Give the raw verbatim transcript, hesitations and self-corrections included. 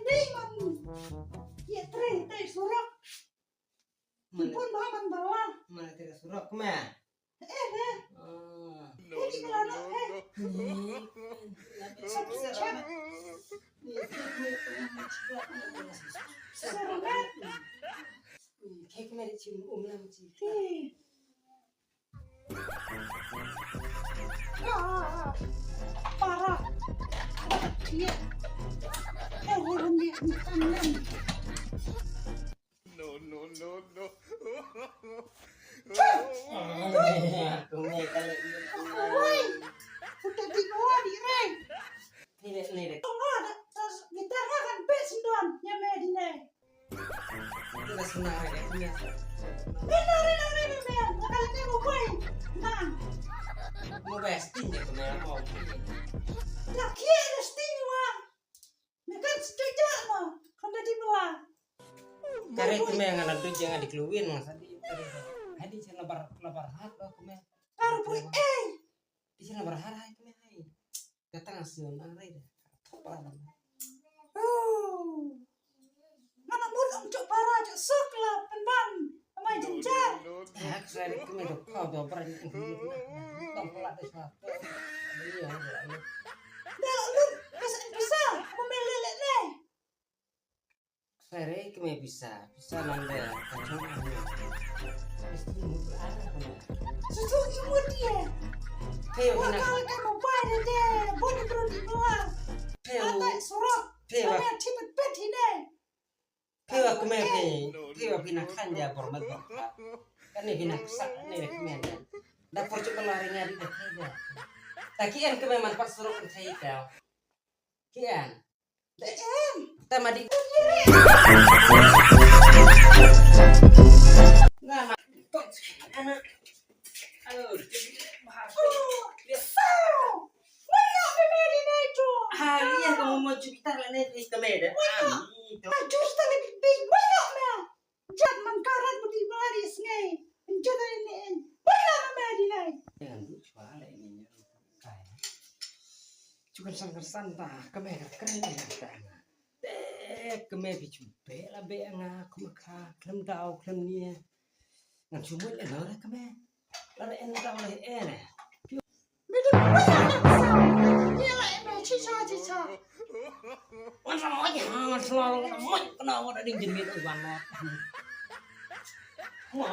Hei man. Ye trei trei surok. Mana pun ba man bawa. Mana trei surok ma? Eh deh. Hei ki kelana hei. Sep sep. Sep sep. Kek meri cium um lang ci. Hei. Para. Iya. Eh, urun dia. No, no, no, no. Woi, udah di bawah di reng. Ni deh, ni deh. Tunggu, ada tas gitar kan bes don, nyampe di nih. Ito na suna re, ito na suna. Mena re na re me me, na kala ke mo pai. Na. Mo ba sting de me mo. La kie na sting wa. Me kan setuju no. Kan dah di bela. Kare ku me ngana tu jangan dikeluin masa di. Hadi sana bar labar hat ba ku me. Baru pun eh. Di sana bar hat hai ku me hai. Datang hasil nang rai deh. Thok para deh. Oh. Mana mut ong cok para cok sok la penban. Amai jenjar. Ya, saya ni kami dok kau dua beran yang hidup lah. Tong pula deh suatu. Iya, iya. Dah lu kasih pisa. Amai lelek deh. Sere keme pisa, pisa nang de kachong ane. Susu imut ye. Phe wa pina. Wakal ke mobile de, boni bro di bawah. Phe wa. Atai surok. Phe wa. Kame achi pet pet hine. Phe wa keme phe. Phe wa pina khanja bor mat bor. Kane pina ksak ne de keme de. Da por chup la ringa di de phe de. Taki en keme man pat surok en thai ka. Kian. Kian. Tama di. Nga ma. Ayo. Ha, iya kamu mau cerita lah nih ke beda. Ayo. Jat man karat budi bari sngai. Jat ini. Bala ma di nai. Chukan san kersan ta kame ka kren ta. Te kame bi chu be la be nga kuma ka klem dau klem nie. Ngan chu mut eno re kame. La re en dau le en. Me de bala na sa. Ye la en chi cha chi cha. Wan sa mo ji ha wan sa mo mo kana wa da ding jin mi wan mo. Mo.